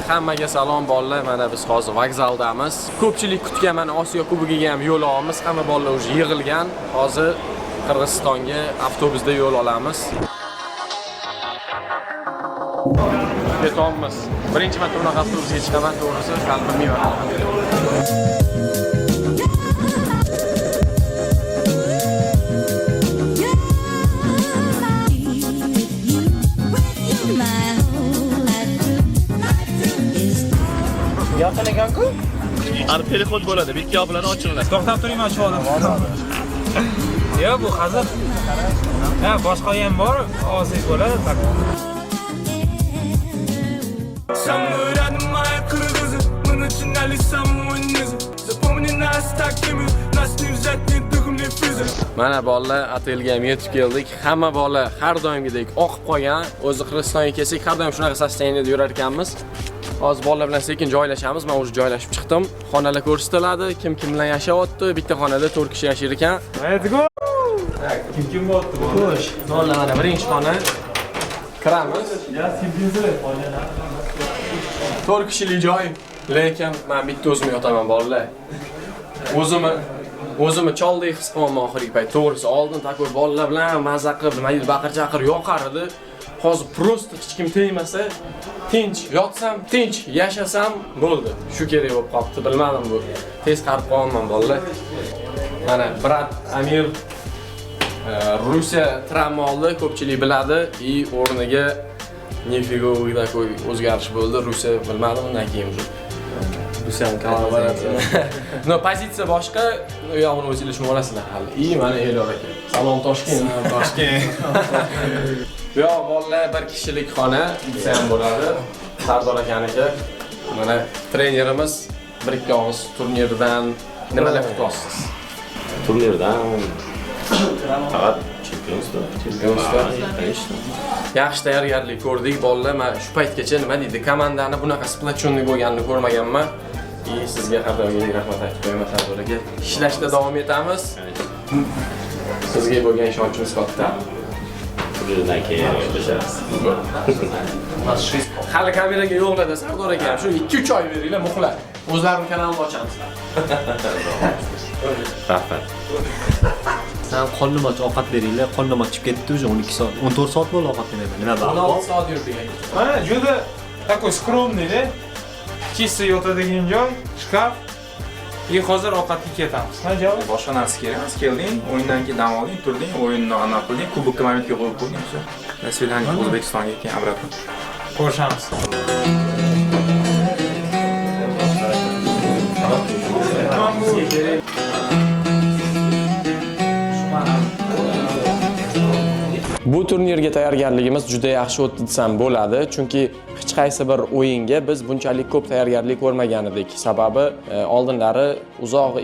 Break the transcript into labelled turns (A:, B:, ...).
A: Hammaga salom, bolalar. Mana biz hozir vokzaldamiz. Ko'pchilik kutgan mana Osiyo Kubogiga ham yo'l olamiz. Hamma bolalar уже yig'ilgan. Hozir Qirg'izistonga avtobusda yo'l olamiz. Ketyapmiz. Birinchi marta bunaqa avtobusga chiqaman, to'g'risi, hali bilmayman.
B: Yaqin ekan-ku.
C: Hali переход bo'ladi, bitta yopiladi, ochiladi.
D: To'xtab turing, mana shu odam. Yo'q, bu hazil. Ha, boshqa ham bor, olsangiz bo'ladi.
E: Со мной рядом мои кыргызы. Мы начинали с самого низа. Запомни нас такими. Нас не взять ни духом, ни физом.
A: Mana bolalar, otelga ham yetib keldik. Hamma bola har doimgidek oqib qolgan. O'zi Qirg'izistonga kelsak, har doim shunaqa состояние da yurar ekanmiz. Hozir bolalar bilan sekin joylashamiz. Men уже joylashib chiqdim. Xonalar ko'rsatiladi, kim kim bilan yashayapti. Bitta xonada 4 kishi yashar ekan.
D: Let's go. Kim kim bo'pti bu?
A: Xo'sh, bolalar, mana birinchi xona. Kiramiz. 4 kishilik joy, lekin men bitta o'zim yotaman, bolalar. O'zimni choldek his qilyapman oxirgi payt. To'g'risi, oldin такой bolalar bilan maza qilib, nima deydi, baqir-chaqir yoqar edi. Hozir просто hech kim tegmasa, tinch yotsam, tinch yashasam bo'ldi. Shu kerak bo'lib qolibdi, bilmadim bu. Tez qarib qolyapman, bolalar. Mana брат Amir Rusiya travma oldi, ko'pchilik biladi, и o'rniga нифиговый такой o'zgarish bo'ldi. Rusiya bilmadim undan keyin уже.
B: Rusiyani.
A: Но, pozitsiya boshqa, u yog'ini o'zinglar tushunib olasizlar hali. И mana Elyor aka. Salom, Toshkent.
D: Toshkent.
A: Bu yoq, bolalar, bir kishilik xona desa ham bo'ladi. Sardor akaniki. Mana trenerimiz, bir ikki og'iz turnirdan nimalar kutyapsiz?
C: Turnirdan faqat чемпионство.
A: Чемпионство.
C: Конечно.
A: Yaxshi tayyorgarlik ko'rdik, bolalar. Men shu paytgacha, nima deydi, komandani bunaqa сплоченный bo'lganini ko'rmaganman. И sizga har doimgidek rahmat aytib qo'yaman, Sardor aka. Ishlashda davom etamiz. Sizga bo'lgan ishonchimiz katta.
C: Turnirdan keyin gaplashamiz.
A: Hali kameraga yo'qlarda Sardor aka ham shu 2-3 oy beringlar, muhlat. O'zlarini kanalini ochamiz.
C: Rahmat.
B: San qornim och, ovqat beringlar, qornim ochib ketdi уже 12 soat, 14 soat bo'ldi ovqat yemayman. Nima bor?
A: 16 soat yurdik aka.
D: Mana juda такой скромный da. Чисто yotadigan joy, shkaf. И hozir ovqatga ketamiz. Ha, javob?
F: Boshqa narsa kerak emas. Kelding, o'yindan keyin dam olding, turding, o'yinni anaqa qilding, kubokka momentga qo'yib qo'yding, всё. До свидания, O'zbekistonga keyin обратно.
D: Ko'rishamiz.
A: Bu turnirga tayyorgarligimiz juda yaxshi o'tdi desam bo'ladi, chunki hech qaysi bir o'yinga biz bunchalik ko'p tayyorgarlik ko'rmagan edik. Sababi oldinlari uzog'i